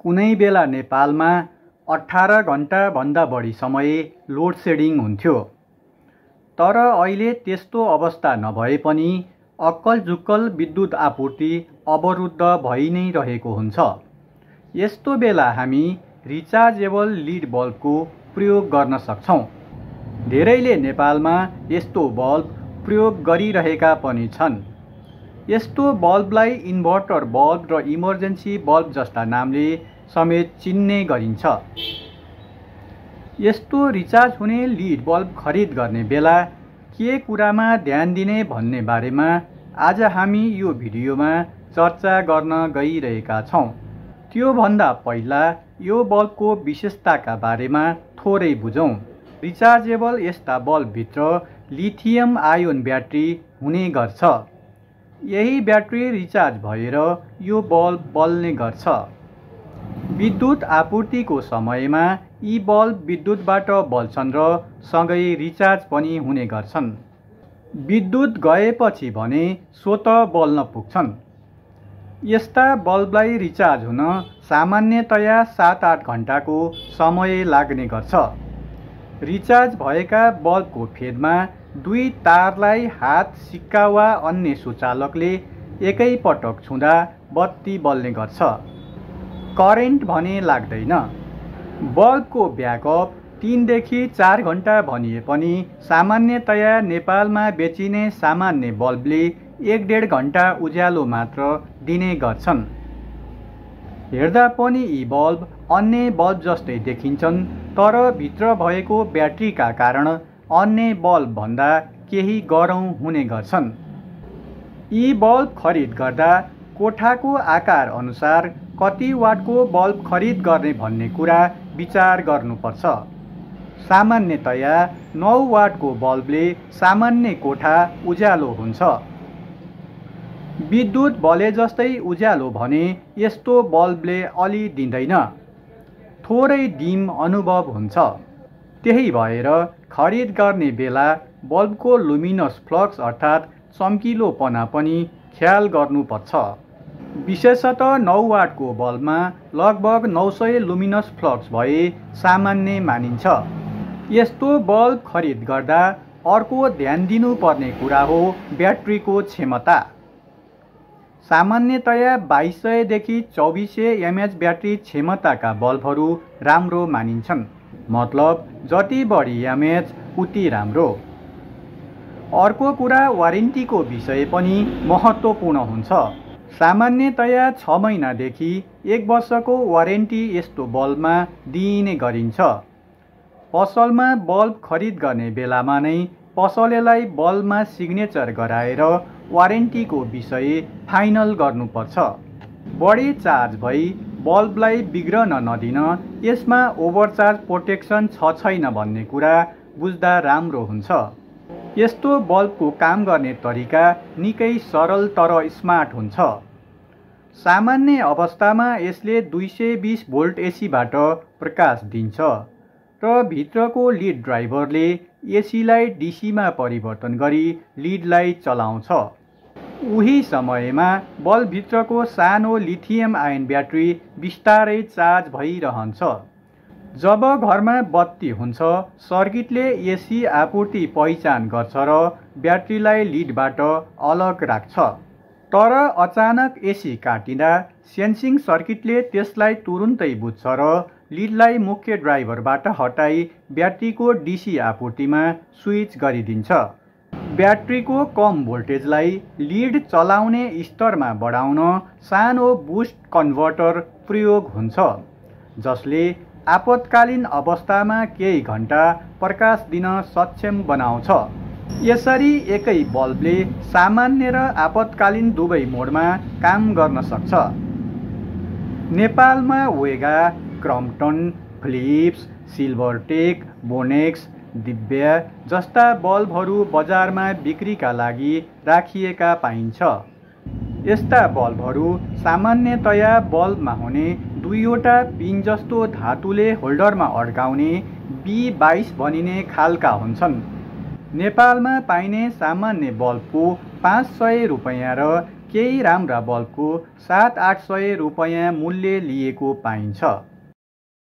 कुनै बेला नेपालमा 18 घण्टाभन्दा बढी समय लोड सेडिङ हुन्थ्यो। तर अहिले त्यस्तो अवस्था नभए पनि अक्कलझुक्कल विद्युत आपूर्ति अवरुद्ध भइ नै रहेको हुन्छ। यस्तो बेला हामी रिचार्जेबल लिड बल्बको प्रयोग गर्न सक्छौँ। धेरैले नेपालमा यस्तो बल्ब प्रयोग गरिरहेका पनि छन्। यस्तो बल्बलाई इन्भर्टर बल्ब र इमर्जेन्सी बल्ब जस्ता नामले समेत चिन्ने गरिन्छ। यस्तो रिचार्ज हुने लिड बल्ब खरिद गर्ने बेला के कुरामा ध्यान दिने भन्ने बारेमा आज हामी यो भिडियोमा चर्चा गर्न गइरहेका छौँ। त्योभन्दा पहिला यो बल्बको विशेषताका बारेमा थोरै बुझौँ। रिचार्जेबल यस्ता बल्बभित्र लिथियम आयोन ब्याट्री हुने गर्छ। यही ब्याट्री रिचार्ज भएर यो बल्ब बल्ने गर्छ। विद्युत आपूर्तिको समयमा यी बल्ब विद्युतबाट बल्छन् र सँगै रिचार्ज पनि हुने गर्छन्। विद्युत गएपछि भने स्वत बल्न पुग्छन्। यस्ता बल्बलाई रिचार्ज हुन सामान्यतया 7-8 घण्टाको समय लाग्ने गर्छ। रिचार्ज भएका बल्बको फेदमा दुई तारलाई हात, सिक्का वा अन्य सुचालकले एकै पटक छुँदा बत्ती बल्ने गर्छ। करेन्ट भने लाग्दैन। बल्बको ब्याकअप 3 देखि 4 घण्टा भनिए पनि सामान्यतया नेपालमा बेचिने सामान्य बल्बले 1-1.5 घण्टा उज्यालो मात्र दिने गर्छन्। हेर्दा पनि यी बल्ब अन्य बल्ब जस्तै देखिन्छन्, तर भित्र भएको ब्याट्रीका कारण अन्य बल्ब भन्दा केही गह्रौँ हुने गर्छन्। यी बल्ब खरिद गर्दा कोठाको आकार अनुसार कति वाटको बल्ब खरिद गर्ने भन्ने कुरा विचार गर्नुपर्छ। सामान्यतया 9 वाटको बल्बले सामान्य कोठा उज्यालो हुन्छ। विद्युत बले जस्तै उज्यालो भने यस्तो बल्बले अलि दिँदैन, थोरै डिम अनुभव हुन्छ। त्यही भएर खरिद गर्ने बेला बल्बको लुमिनस फ्लक्स अर्थात् चम्किलोपना पनि ख्याल गर्नुपर्छ। विशेषतः 9 वाटको बल्बमा लगभग 900 लुमिनस फ्लक्स भए सामान्य मानिन्छ। यस्तो बल्ब खरिद गर्दा अर्को ध्यान दिनुपर्ने कुरा हो ब्याट्रीको क्षमता। सामान्यतया 2200 देखि 2400 एमएच ब्याट्री क्षमताका बल्बहरू राम्रो मानिन्छन्। मतलब जति बढी एमएच उति राम्रो। अर्को कुरा वारेन्टीको विषय पनि महत्त्वपूर्ण हुन्छ। सामान्यतया 6 महिनादेखि 1 वर्षको वारेन्टी यस्तो बल्बमा दिइने गरिन्छ। पसलमा बल्ब खरिद गर्ने बेलामा नै पसलेलाई बल्बमा सिग्नेचर गराएर वारेन्टीको विषय फाइनल गर्नुपर्छ। बढी चार्ज भई बल्बलाई बिग्रन नदिन यसमा ओभरचार्ज प्रोटेक्सन छ छैन भन्ने कुरा बुझ्दा राम्रो हुन्छ। यस्तो बल्बको काम गर्ने तरिका निकै सरल तर स्मार्ट हुन्छ। सामान्य अवस्थामा यसले 220 भोल्ट एसीबाट प्रकाश दिन्छ र भित्रको लिड ड्राइभरले एसीलाई डीसीमा परिवर्तन गरी लिडलाई चलाउँछ। उही समयमा बल्बभित्रको सानो लिथियम आयन ब्याट्री बिस्तारै चार्ज भइरहन्छ। जब घरमा बत्ती हुन्छ, सर्किटले एसी आपूर्ति पहिचान गर्छ र ब्याट्रीलाई लिडबाट अलग राख्छ। तर अचानक एसी काटिँदा सेन्सिङ सर्किटले त्यसलाई तुरुन्तै बुझ्छ र लिडलाई मुख्य ड्राइभरबाट हटाई ब्याट्रीको डीसी आपूर्तिमा स्विच गरिदिन्छ। ब्याट्रीको कम भोल्टेजलाई लिड चलाउने स्तरमा बढाउन सानो बुस्ट कन्भर्टर प्रयोग हुन्छ, जसले आपतकालीन अवस्थामा केही घण्टा प्रकाश दिन सक्षम बनाउँछ। यसरी एकै बल्बले सामान्य र आपतकालीन दुवै मोडमा काम गर्न सक्छ। नेपालमा वेगा, क्रम्पटन, फिलिप्स, सिल्भरटेक, बोनेक्स, दिव्या जस्ता बल्बहरू बजारमा बिक्रीका लागि राखिएका पाइन्छ। यस्ता बल्बहरू सामान्यतया बल्बमा हुने 2वटा पिन जस्तो धातुले होल्डरमा अड्काउने B22 भनिने खालका हुन्छन्। नेपालमा पाइने सामान्य बल्बको 500 रुपैयाँ र केही राम्रा बल्बको 700-800 रुपैयाँ मूल्य लिएको पाइन्छ।